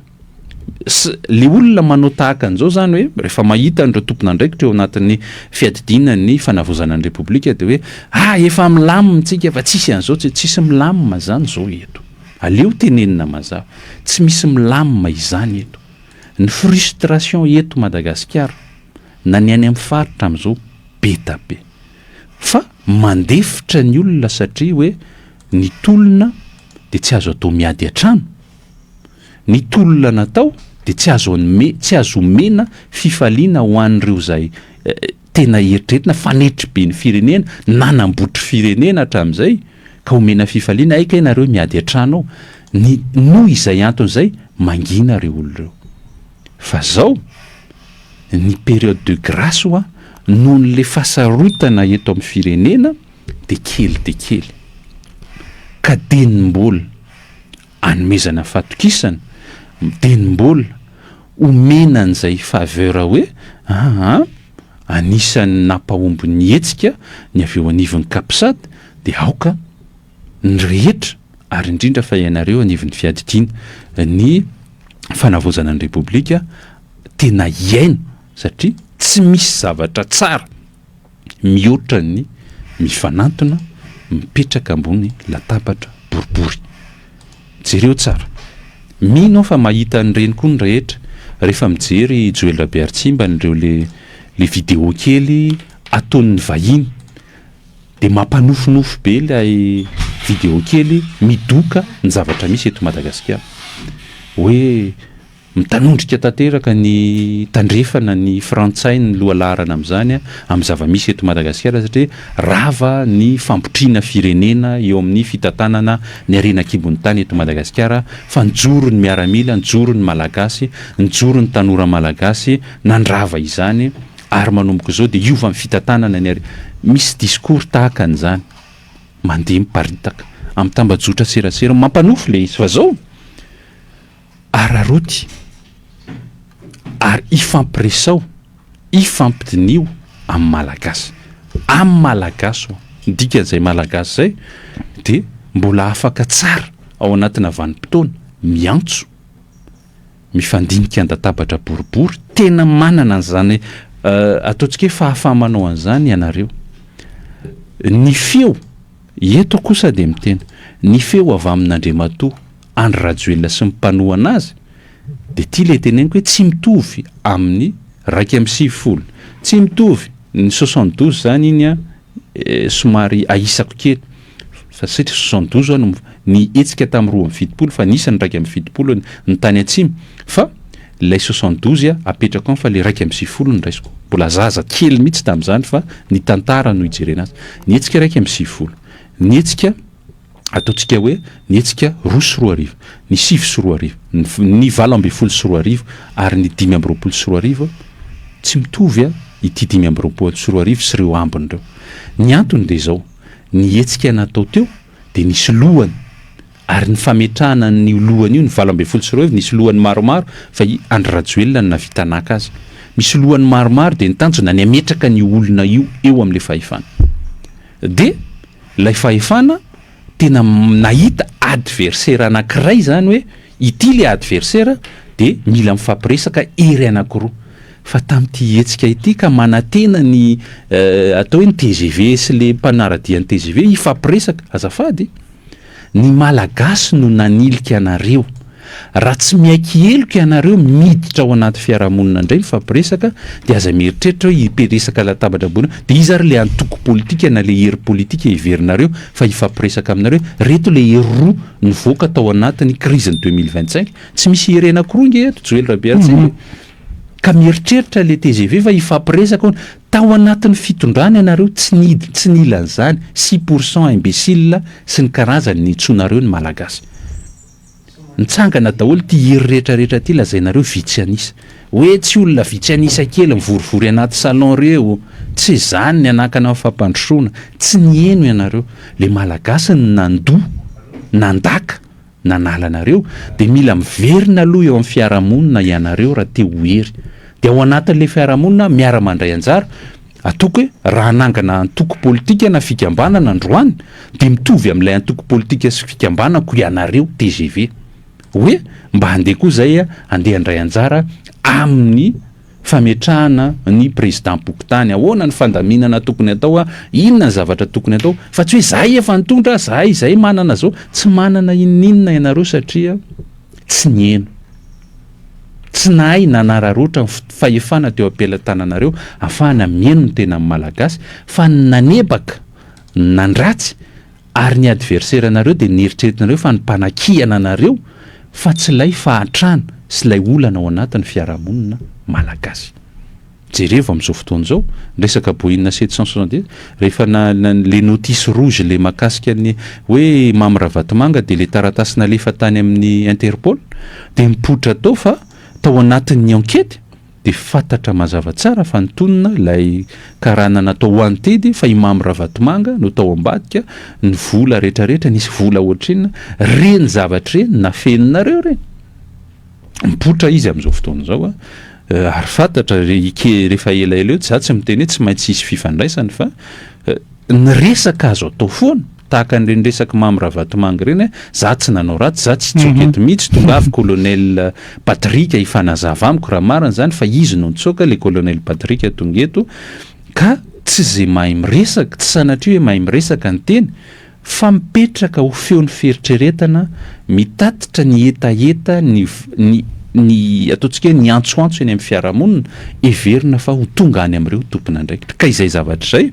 S- le olona manao tahaka an'izao zany hoe rehefa mahita an'ireo tompon'andraikitra eo anatin'ny fiadidiana ny fanavaozana ny Repoblika dia hoe ah efa milamina tsika fa tsisy an'izao tsy tsisy milamina zany zao eto. Aleo tenenina mazava, tsy misy milamina izany eto. Ny frustration eto Madagasikara na ny any amin'ny faritra amin'izao be da be. Fa mandefitra ny olona satria hoe ny tolona dia tsy azo atao miady an-trano, ny tolona natao dia tsy azo anome tsy azo omena fifaliana ho an'ireo izay tena eritreretina fanetry be ny firenena, nanambotry firenena hatramin'izay ka omena fifaliana, hay kay nareo miady an-trano ao, ny noho izay antony izay mangina ireo olona ireo. Fa zao, ny période de grace hoa noho ny le fahasarotana eto amin'ny firenena de kely de kely. Ka denim-bola anomezana fahatokisana, denim-bola omena an'izay faveur hoe aa anisan'ny nampahomby ny hetsika ny avy eo anivon'ny capsat de aoka ny rehetra ary indrindra fa ianareo anivon'ny fiadidiana ny fanavaozana ny Repoblika tena hiaino satria tsy misy zavatra tsara mihoatra ny mifanantona mipetraka ambony latabatra boribory. Jereo tsara. Mino aho fa mahita an'ireny koa ny rehetra rehefa mijery Joel Rabearitsimba an'ireo le le vidéo kely ataon'ny vahiny. Dia mampanofinofy be ilay vidéo kely midoka ny zavatra misy eto Madagasikara. Hoe mitanondrika tanteraka ny tandrefana, ny frantsay ny lohalaharana amin'izany amin'ny zava-misy eto Madagasikara satria rava ny fambotriana firenena eo amin'ny fitantanana ny harena an-kibon'ny tany eto Madagasikara fa nijoro ny miaramila, nijoro ny Malagasy, nijoro ny tanora Malagasy nandrava izany ary manomboka izao dia hiova ny fitantanana ny ary misy discours tahaka an'izany mandeha miparitaka amin'ny tambajotra serasera mampanofy le izy fa zao araraoty ary ifampiresao ifampidiniho amin'ny malagasy amin'ny malagasy hoa ny dikan'izay malagasy zay dia mbola afaka tsara ao anatina vanim-potoana miantso mifandinika an-databatra boribory, tena manana an'izany ataontsika hoe fahafaha-manao an'izany ianareo. Ny feo, eto kosa dia miteny, ny feo avy amin'Andriamatoa Andry Rajoelina sy ny mpanohana azy dia ity ilay teneniko hoe tsy mitovy amin'ny 91, tsy mitovy, ny 72 izany iny an, somary ahisako kely fa satria 72 no ny hetsika tamin'ny 72 fa nisy ny 71 ny tany atsimo fa ilay 72 apetrako any fa ilay 91 no raisiko mbola zaza kely mihitsy tamin'izany fa ny tantara no ijerena azy ny hetsika 91 ny hetsika ataontsika hoe ny hetsika 2002, ny 2009, ny 2018 ary ny 2025, tsy mitovy ity 2025 sy ireo ambiny ireo. Ny antony dia izao, ny hetsika natao teo dia nisy lohany ary ny fametrahana an'io lohany io ny 2018 nisy lohany maromaro fa i Andry Rajoelina no nahavita naka azy. Misy lohany maromaro dia ny tanjona ny hametraka an'io olona io eo amin'ilay fahefana. Dia Ilay fahefana tena nahita adversaire anakiray zany hoe ity le adversaire de mila mifampiresaka hery anakiroa. Fa tamin'ity hetsika ity ka manantena ny atao hoe ny tgv sy le mpanaradia ny tgv hifampiresaka, azafady, ny Malagasy no nanilika anareo. Raha tsy miaiky heloka ianareo miditra ao anaty fiarahamonina indray mifampiresaka dia aza mieritreritra hoe hiperesaka latabatra ambony eo dia iza ary le antoko politika na le hery politika heverinareo fa hifampiresaka aminareo reto le hery roa nivoaka tao anatin'ny crise ny 2025 tsy misy hery anakiroa nge eto Joely Rabearintsimba e ka mieritreritra le tgv fa hifampiresaka hono tao anatin'ny fitondrana ianareo tsy nidy tsy nila an'izany 6% imbecile sy ny karazany nintsoinareo ny malagasy Nitsangana daholo ity hery rehetra rehetra ity lazainareo vitsy an'isa. Hoe tsy olona vitsy an'isa kely mivorivory anaty salon reo, tsy izany ny hanakana ny fampandrosoana, tsy niheno ianareo. Le malagasy no nandoa, nandaka, nanala anareo, dia mila miverina aloha eo amin'ny fiarahamonina ianareo raha te ho hery. Dia ao anatin'ilay fiarahamonina miara mandray anjara, Ataoko hoe raha hanangana antoko politika na fikambanana androany dia mitovy amin'ilay antoko politika sy fikambanako ianareo tgv. Hoe mba handeha koa izay handeha handray anjara amin'ny fametrahana ny prezidam-pokontany. Ahoana ny fandaminana tokony hatao, inona ny zavatra tokony hatao fa tsy hoe izahay efa nitondra, izahay izay manana izao. Tsy manana inon'inona ianareo satria tsy niheno. Tsy nahay nanararaotra ny fahefana teo am-pelatananareo afahana mihaino ny tenan'ny Malagasy fa ny nanebaka, ny nandratsy ary ny adversaire nareo dia neritreretinareo fa ny mpanakihana anareo fa tsy ilay fahantrana sy ilay olana ao anatin'ny fiarahamonina Malagasy. Jerevo amin'izao fotoana izao, ny resaka Boeing 770, rehefa na na le notice rouge le mahakasika ny hoe Mamy Ravatomanga dia le taratasy nalefa tany amin'ny Interpol dia mipoitra tao fa tao anatin'ny enquête dia fantatra mazava tsara fa nitonona ilay karana natao wanted fa i Mamy Ravatomanga no tao ambadika, ny vola retraretra, nisy vola ohatrinona, reny zavatra ireny nafeninareo ireny. Mipoitra izy amin'izao fotoana izao a, ary fantatra rehefa elaela eo, za tsy miteny hoe tsy maintsy hisy fifandraisany fa ny resaka azo atao foana, tahaka an'ireny resak'i Mamy Ravatomanga ireny hoe za tsy nanao ratsy, za tsy hitsoaka eto mihitsy, tongava colonel Patrick hifanazava amiko raha marina izany fa izy no nitsoaka, ilay colonel Patrick tonga eto ka. Tsy izay mahay miresaka, tsy sanatria hoe mahay miresaka ny teny, fa mipetraka ho feon'ny fieritreretana, mitatitra ny hetaheta, ny ny ny ataontsika hoe ny antsoantso eny amin'ny fiarahamonina, heverina fa ho tonga any amin'ireo tompon'andraikitra. Ka izay zavatra izay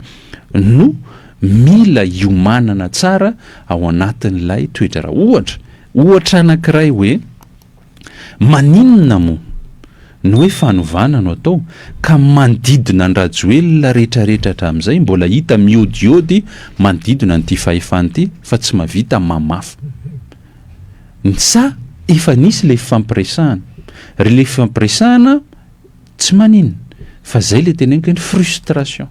no mila iomanana tsara ao anatin'ilay toe-draharaha. Ohatra, ohatra anankiray hoe. Maninona moa no hoe fanovana no atao ka manodidina an-dRajoelina retraretra hatramin'izay mbola hita miodiody manodidina an'ity fahefana ity fa tsy mahavita mamafa ny sa efa nisy ilay fifampiresahana ry ilay fifampiresahana Tsy maninona fa zay le teneniko hoe ny frustration,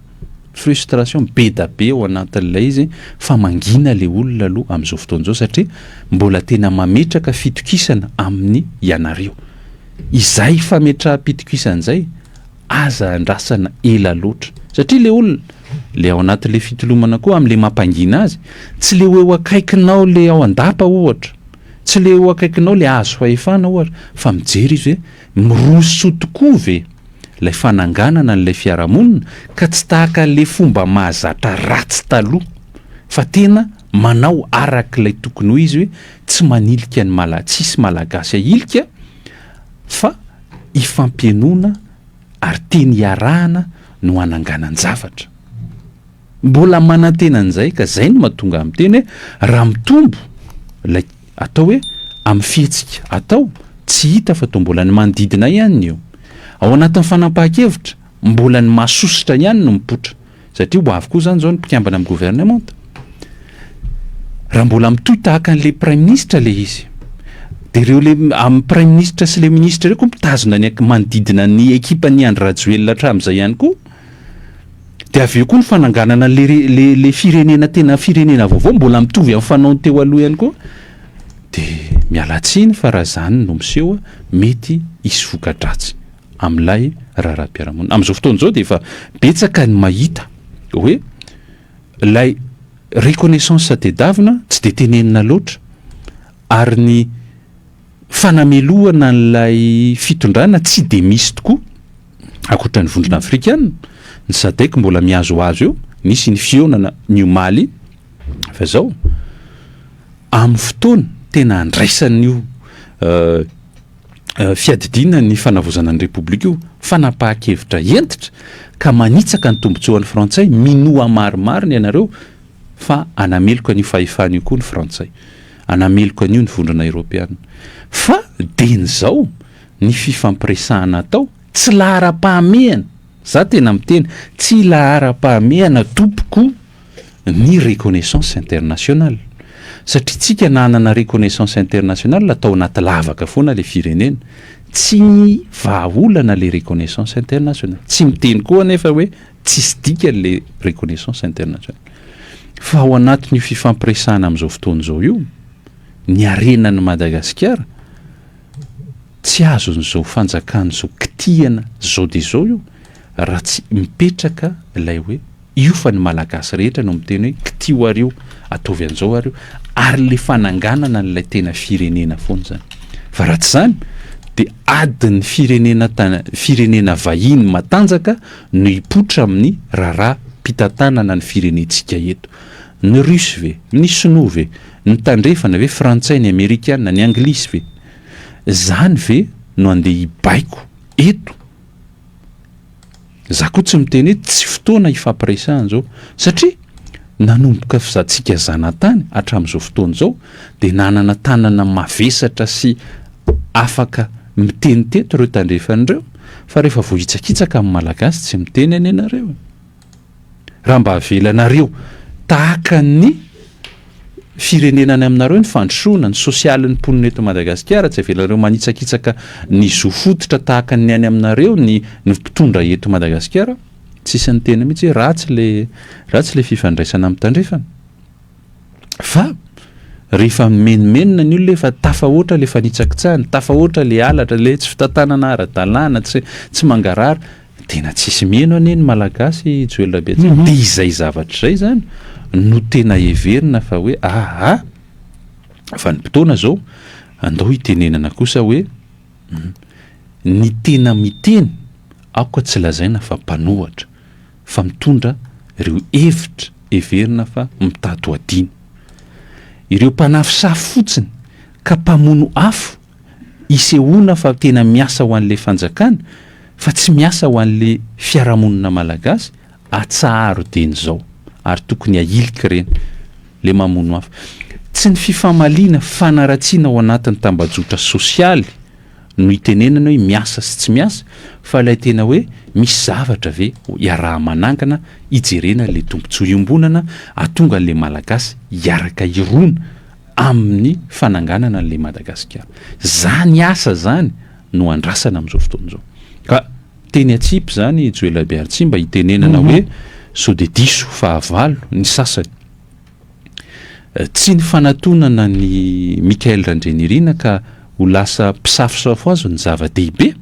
frustration be da be ao anatin'ilay izy fa mangina le olona aloha amin'izao fotoana izao satria mbola tena mametraka fitokisana amin'ny ianareo. Izay fametraham-pitokisana izay aza andrasana ela loatra satria le olona le ao anatin'le fitolomana koa amin'le mampangina azy tsy le ho eo akaikinao le ao an-dapa ohatra, tsy le eo akaikinao le azo fahefana ohatra fa mijery izy hoe Miroso tokoa ve ilay fananganana an'ilay fiarahamonina ka tsy tahaka an'ilay fomba mahazatra ratsy taloha fa tena manao arak'ilay tokony ho izy hoe tsy manilika ny mala tsisy malagasy ahilika fa ifampihainoana ary teny iarahana no hananganan-javatra. Mbola manantena an'izay ka zay no mahatonga ahy miteny hoe raha mitombo ilay atao hoe amin'ny fihetsika atao tsy hita fa toa mbola ny manodidina ihany ny eo. Ao anatin'ny fanapahan-kevitra mbola ny mahasosotra ihany no mipoitra satria ho avy koa izany izao ny mpikambana amin'ny governemanta. Raha mbola mitohy tahaka an'ilay praiminisitra ilay izy dia ireo le amin'ny praiminisitra sy ilay minisitra ireo koa mitazona ny manodidina ny ekipan'i Andry Rajoelina hatramin'izay ihany koa. Dia avy eo koa ny fananganana le le le firenena tena firenena vaovao mbola mitovy amin'ny fanaony teo aloha ihany koa. Dia miala tsiny fa raha izany no miseho mety hisy voka-dratsy amin'ilay raharaham-piarahamonina. Amin'izao fotoana izao dia efa betsaka ny mahita hoe ilay reconnaissance tedavina tsy dia tenenina loatra ary ny fanamelohana an'ilay fitondrana tsy dia misy tokoa ankoatra ny vondrona afrikana, ny sadec mbola mihazohazo eo, nisy ny fihaonana ny omaly fa zao amin'ny fotoana tena andraisan'io fiadidiana ny fanavaozana ny repoblika io fanapahan-kevitra hentitra ka manitsaka ny tombotsoan'ny frantsay, minoa marimarina ianareo fa hanameloka an'io fahefana io koa ny frantsay, hanameloka an'io ny vondrona eropeana fa dieny zao ny fifampiresahana atao tsy laharam-pahamehana, za tena miteny, tsy laharam-pahamehana tompoko ny reconnaissance internationale satria tsika nanana reconnaissance internationale tao anaty lavaka foana le firenena, tsy vahaolana le reconnaissance internationale, tsy miteny koa anefa hoe tsisy dikany le reconnaissance internationale fa ao anatin'io fifampiresahana amin'izao fotoana izao io ny harenan'i Madagasikara Tsy azon'izao fanjakana izao kitihana zao dia izao io raha tsy mipetraka ilay hoe io fa ny Malagasy rehetra no miteny hoe kitiho ary io, ataovy an'izao ary io, ary ilay fananganana an'ilay tena firenena foana izany. Fa raha tsy izany dia adin'ny firenena firenena vahiny matanjaka no hipoitra amin'ny raharaham-pitantanana ny firenentsika eto. Ny Russe ve? Ny Sinoa ve? Ny tandrefana ve? Frantsay, ny Amerikana, ny Anglisy ve? Zany ve no andeha hibaiko eto? Za koa tsy miteny hoe tsy fotoana hifampiresahana zao satria nanomboka fizantsika zanatany hatramin'izao fotoana izao dia nanana tanana mavesatra sy afaka miteny teto ireo tandrefana ireo fa rehefa voahitsakitsaka amin'ny Malagasy tsy miteny anie nareo e. Raha mba avelanareo tahaka ny firenena any aminareo ny fandrosoana, ny sosialin'ny mponina eto Madagasikara, tsy avelanareo manitsakitsaka ny zo fototra tahaka ny any aminareo ny ny mpitondra eto Madagasikara, tsisy niteny mihitsy hoe ratsy le ratsy le fifandraisana amin'ny tandrefana. Fa rehefa mimenomenona ny olona efa tafahoatra le fanitsakitsahana, tafahoatra le halatra, le tsy fitantanana ara-dalàna, tsy tsy mangarahara, Tena tsisy mino anie ny Malagasy Joel Rabetsiana, dia izay zavatra izay zany no tena heverina fa hoe aa vanim-potoana zao andao hitenenana kosa hoe ny tena miteny aoka tsy lazaina fa mpanohatra fa mitondra. ireo hevitra heverina fa mitady ho adino. Ireo mpanafosafo fotsiny ka mpamono afo isehoana fa tena miasa ho an'ilay fanjakana fa tsy miasa ho an'ilay fiarahamonina malagasy, atsaharo dieny izao ary tokony ahilika ireny le mamono afo. Tsy ny fifamaliana, fanaratsiana ao anatin'ny tambajotra sosialy no itenenana hoe miasa sy tsy miasa fa ilay tena hoe misy zavatra ve iaraha-manangana hijerena ilay tombontsoa iombonana hahatonga an'ilay Malagasy hiaraka hirona amin'ny fananganana an'ilay Madagasikara. Zany asa zany no andrasana amin'izao fotoana izao. Ka teny atsipy zany Joel Rabearitsimba hitenenana hoe sao dia diso fahavalo ny sasany. Tsy ny fanatonana an'i Michaël Randrianirina ka ho lasa mpisafosafo azy no zava-dehibe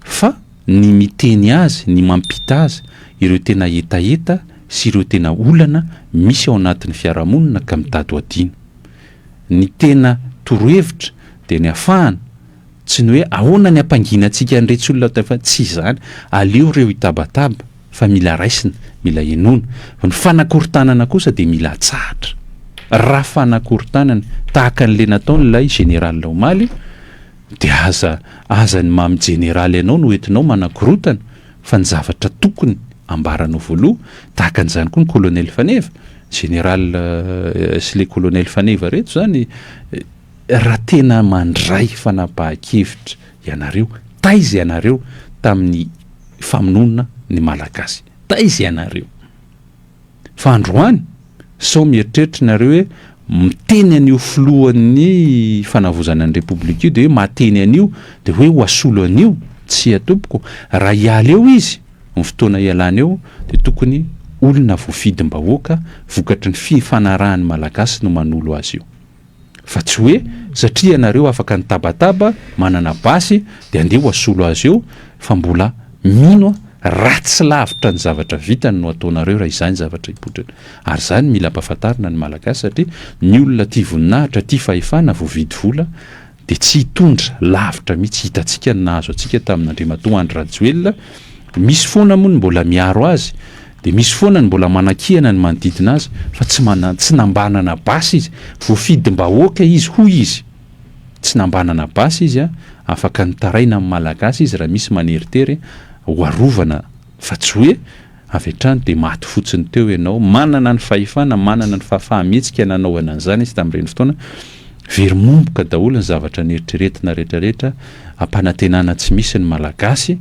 fa ny miteny azy, ny mampita azy ireo tena hetaheta sy ireo tena olana misy ao anatin'ny fiarahamonina ka mitady ho adino. Ny tena torohevitra dia ny afahana, tsy ny hoe ahoana ny hampanginantsika an'iretsy olona fa tsy izany, aleo ireo hitabataba fa mila raisina, mila henoina. Fa ny fanakorontanana kosa dia mila atsahatra. Raha fanakorontanana tahaka an'ilay nataon'ilay général omaly dia aza aza ny maha jeneraly anao no entinao manakorotana fa ny zavatra tokony ambaranao voaloha, tahaka an'izany koa ny colonel Faneva, général sy le colonel Faneva reto zany raha tena mandray fanapahan-kevitra ianareo, taiza ianareo tamin'ny famonoana ny Malagasy, taiza ianareo? Fa androany sao mieritreritra nareo hoe miteny an'io filohan'ny fanavaozana ny Repoblika io dia hoe mahateny an'io dia hoe ho asolo an'io, tsia tompoko, raha hiala eo izy, ny fotoana hialany eo dia tokony olona voafidim-bahoaka vokatry ny fifanarahan'ny Malagasy no manolo azy io. Fa tsy hoe satria ianareo afaka nitabataba, manana basy dia andeha ho asolo azy eo fa mbola mino aho ratsy lavitra ny zavatra vitany no ataonareo raha izany zavatra hipoitra eo. Ary izany mila ampahafantarina ny Malagasy satria ny olona tia voninahitra, tia fahefana, voavidy vola dia tsy hitondra lavitra mihitsy. Hitantsika ny nahazo antsika tamin'Andriamatoa Andry Rajoelina, misy foana moa ny mbola miaro azy, dia misy foana ny mbola manakihana ny manodidina azy fa tsy mana, tsy nambanana basy izy, voafidim-bahoaka izy hoy izy, tsy nambanana basy izy, afaka nitaraina amin'ny Malagasy izy raha misy maneritery ho arovana fa tsy hoe avy hatrany dia maty fotsiny teo ianao, manana ny fahefana, manana ny fahafaha-mihetsika nanaovana an'izany izy tamin'ireny fotoana, very momboka daholo ny zavatra neritreretina rehetrarehetra, ampanantenana tsy misy ny Malagasy,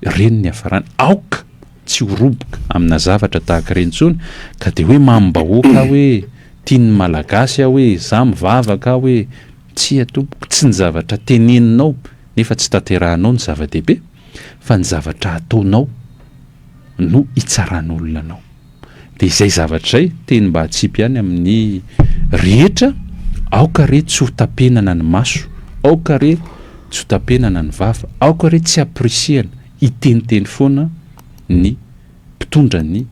ireny ny hiafarany, aoka tsy ho roboka amina zavatra tahaka ireny intsony ka dia hoe mamim-bahoaka aho hoe, tian'ny Malagasy aho hoe, za mivavaka aho hoe, tsia tompoko, tsy ny zavatra teneninao nefa tsy tanterahanao no zava-dehibe. fa ny zavatra ataonao no hitsaran'olona anao. Dia izay zavatra izay, teny mba hatsipy ihany amin'ny rehetra, aoka re tsy ho tapenana ny maso, aoka re tsy ho tapenana ny vava, aoka re tsy hampirisihana hiteniteny foana ny mpitondra ny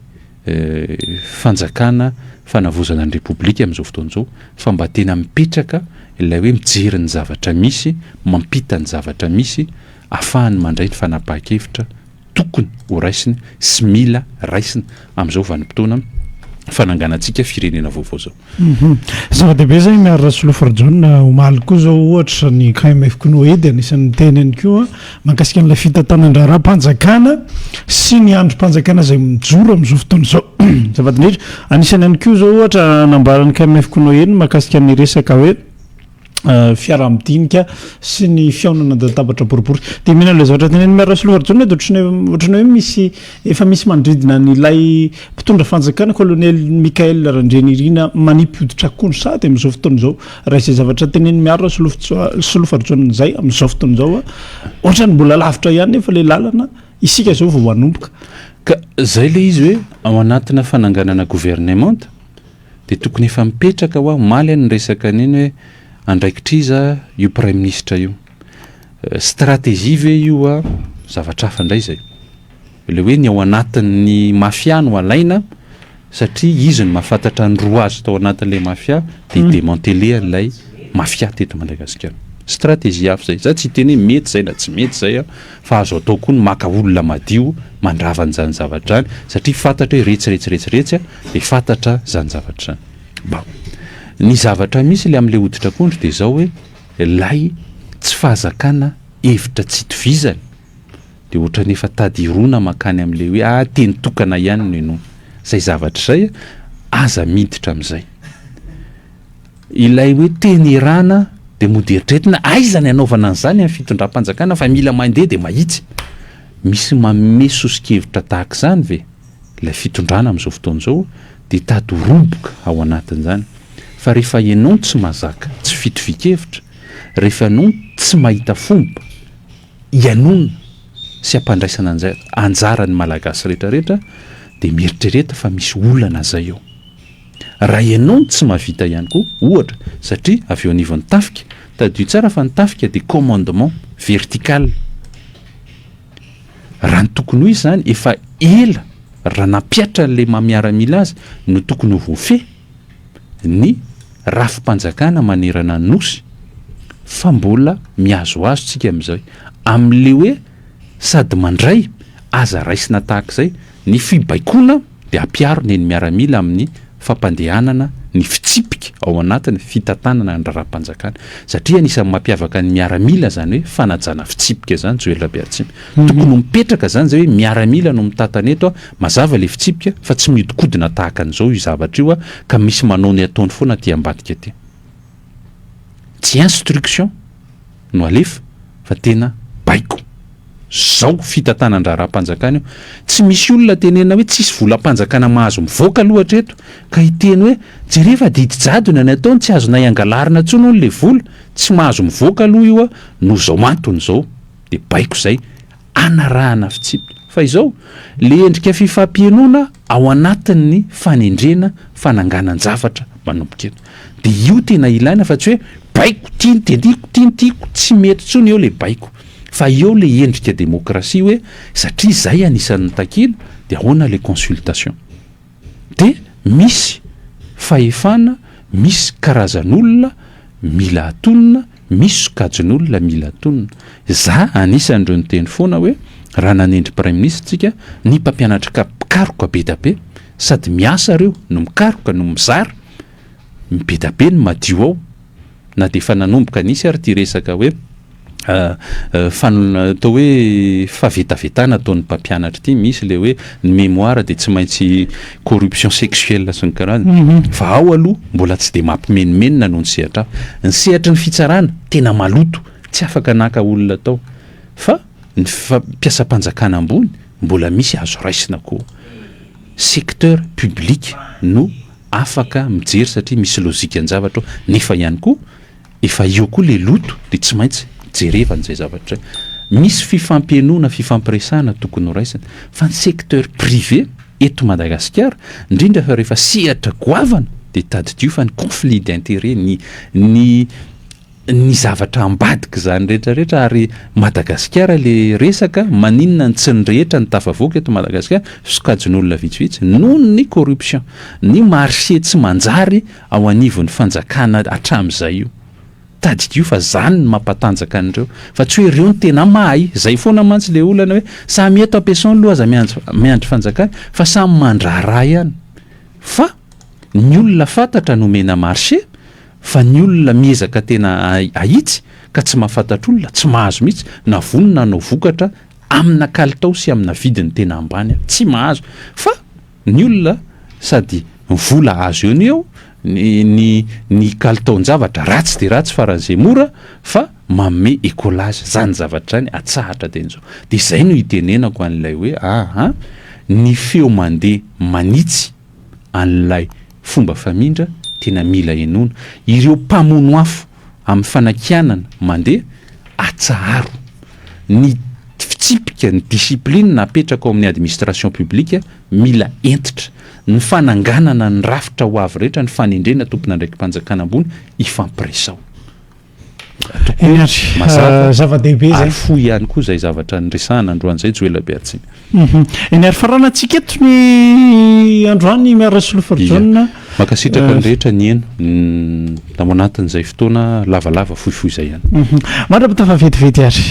fanjakana fanavaozana ny Repoblika amin'izao fotoana izao fa mba tena mipetraka ilay hoe mijery ny zavatra misy, mampita ny zavatra misy afahany mandray ny fanapahan-kevitra tokony ho raisiny sy mila raisina amin'izao vanim-potoana fananganantsika firenena vaovao izao. Zava-dehibe izay Miary Rasoloforajaona, omaly koa izao ohatra ny KMF Cnoe dia anisan'ny niteny ihany koa mahakasika an'ilay fitantanan-draharaham-panjakana sy ny andrim-panjakana izay mijoro amin'izao fotoana izao. Azafady indrindra. Anisan'ny ihany koa izao ohatra nambaran'ny KMF Cnoe ny mahakasika ny resaka hoe fiaraha-midinika sy ny fihaonana an-databatra boribory. Dia mino an'ilay zavatra tenenin'i Miary Rasoloforajaona dia ohatran'ny hoe ohatran'ny hoe misy efa misy manodidina an'ilay mpitondra fanjakana Colonel Michaël Randrianirina manipy hoditra akondro sahady amin'izao fotoana izao. Raha izay zavatra tenenin'i Miary Rasoloforajaona izay amin'izao fotoana izao, ohatran'ny mbola lavitra ihany nefa ilay lalana isika izao vao hanomboka. Ka izay ilay izy hoe ao anatina fananganana governemanta dia tokony efa mipetraka hoa, omaly aho niresaka an'iny hoe andraikitr'iza io praiminisitra io? Stratégie ve io a? Zavatra hafa indray izay. Ilay hoe ny ao anatin'ny mafia no alaina satria izy no mahafantatra ny roa azy tao anatin'ilay mafia dia hi-demanteler an'ilay mafia teto Madagasikara. Stratégie hafa izay. Za tsy hiteny hoe mety izay na tsy mety izay an, fa azo atao koa ny maka olona madio mandrava an'izany zavatra izany satria fantatra hoe retsy retsy retsy retsy an, dia fantatra izany zavatra izany. Bon. Ny zavatra misy ilay amin'ilay hoditr'akondro dia izao hoe ilay tsy fahazakana hevitra tsy itovizany dia ohatran'ny efa tady hirona mankany amin'ilay hoe ah teny tokana ihany no inoana. Izay zavatra izay aza miditra amin'izay. Ilay hoe teny erana dia mody eritreretina aiza ny hanaovana an'izany amin'ny fitondram-panjakana fa mila mandeha dia mahitsy. Misy manome soso-kevitra tahaka izany ve ilay fitondrana amin'izao fotoana izao dia tady ho roboka ao anatin'izany. Fa rehefa ianao no tsy mahazaka tsy fitovian-kevitra, rehefa ianao no tsy mahita fomba hihainoana sy hampandraisana anjara ny Malagasy rehetra rehetra dia mieritrereta fa misy olana izay eo. Raha ianao no tsy mahavita ihany koa, ohatra, satria avy eo anivon'ny tafika, tadidio tsara fa ny tafika dia commandement vertical. Raha ny tokony ho izy izany, efa ela raha nampihatra an'ilay maha miaramila azy no tokony ho voafehy ny rafi-panjakana manerana ny Nosy, fa mbola mihazohazo tsika amin'izay. Amin'ilay hoe sady mandray, aza raisina tahaka izay, ny fibaikoana, dia ampiaro ny ny miaramila amin'ny fampandehanana ny fitsipika ao anatin'ny fitantanana ny raharaham-panjakana satria anisan'ny mampiavaka ny miaramila izany hoe fanajana fitsipika izany Joel Rabearitsimy. Tokony ho mipetraka izany izay hoe miaramila no mitantana eto a, mazava ilay fitsipika fa tsy mihodinkodina tahaka an'izao io zavatra io a, ka misy manao ny ataony foana aty ambadika aty. Tsy instruction no alefa fa tena baiko. Zao fitantanan-draharaham-panjakana io. Tsy misy olona tenenina hoe tsisy volam-panjakana mahazo mivoaka aloha hatreto ka hiteny hoe jereo fa didy jadona ny ataony tsy azonay angalarina intsony hono le vola, tsy mahazo mivoaka aloha io noho zao antony zao. Dia baiko zay anarahana fitsipika. Fa izao, le endrika fifampihenoana ao anatin'ny fanendrena fananganan-javatra manomboka eto. Dia io tena ilaina fa tsy hoe baiko ty ny tendriko, ty ny tiako, tsy mety intsony eo le baiko. Fa eo le endrika demokrasia hoe satria zay anisan'ny takiana de ahoana le consultation. De misy fahefana, misy karazan'olona mila atonina, misy sokajin'olona mila atonina. Za anisan'ireo niteny foana hoe raha nanendry praiminisitra tsika, ny mpampianatra mpikaroka be da be, sady miasa reo no mikaroka no mizara, be da be ny madio ao. na dia efa nanomboka nisy ary ity resaka hoe fan- atao hoe fahavetavetana ataon'ny mpampianatra ity, misy ilay hoe ny mémoire dia tsy maintsy corruption sexuelle sy ny karazany, fa ao aloha mbola tsy dia mampimenomenona noho ny sehatra hafa. Ny sehatry ny fitsarana tena maloto, tsy afaka naka olona tao, fa ny fa- mpiasam-panjakana ambony mbola misy azo raisina koa. Secteur public no afaka mijery satria misy lojikan-javatra ao nefa ihany koa efa eo koa le loto de tsy maintsy jerevana izay zavatra izay. Misy fifampihenoana, fifampiresahana tokony ho raisina fa ny secteur privé eto Madagasikara indrindra fa rehefa sehatra goavana de tadidio fa ny conflit d'intérêt, ny ny ny zavatra ambadik'izany rehetra rehetra ary Madagasikara le resaka, maninona ny tsy ny rehetra no tafavoaka eto Madagasikara, sokajin'olona vitsivitsy noho ny corruption, ny marché tsy manjary ao anivon'ny fanjakana hatramin'izay io. Tadidio fa zany no mampatanjaka an'ireo fa tsy hoe ireo no tena mahay, zay foana mantsy le olana hoe samy eto ampiasao ny loha aza miandry miandry fanjakana fa samy mandraharaha ihany fa ny olona fantatra no omena marché Fa ny olona miezaka tena ahitsy ka tsy mahafantatra olona, tsy mahazo mihitsy, na vonona hanao vokatra amina kalitao sy amina vidiny tena ambany, tsy mahazo. Fa ny olona sady ny vola azo eo no eo, ny ny ny kalitaon-javatra ratsy dia ratsy faran'izay mora fa manome écolage, zany zavatra zany atsahatra dia izao. Dia izay no itenenako an'ilay hoe aa ny feo mandeha manitsy an'ilay fomba famindra tena mila henoina. Ireo mpamono afo amin'ny fanakianana mandeha, atsaharo. Ny fitsipika, ny discipline apetraka ao amin'ny administration publique mila hentitra. Ny fananganana ny rafitra ho avy rehetra, ny fanendrena tompon'andraiki-panjakana ambony, ifampiresaho. Ataoko hoe mazava zava-dehibe zay ary fohy ihany koa zay zavatra niresahana androany zay, Joela Beatsiny. Eny ary, faranantsika eto ny androany miara Solofarjaona. Mankasitraka ny rehetra ny eno tao anatin'izay fotoana lavalava fohifohy zay ihany. Mandra-pitafa vetivety ary.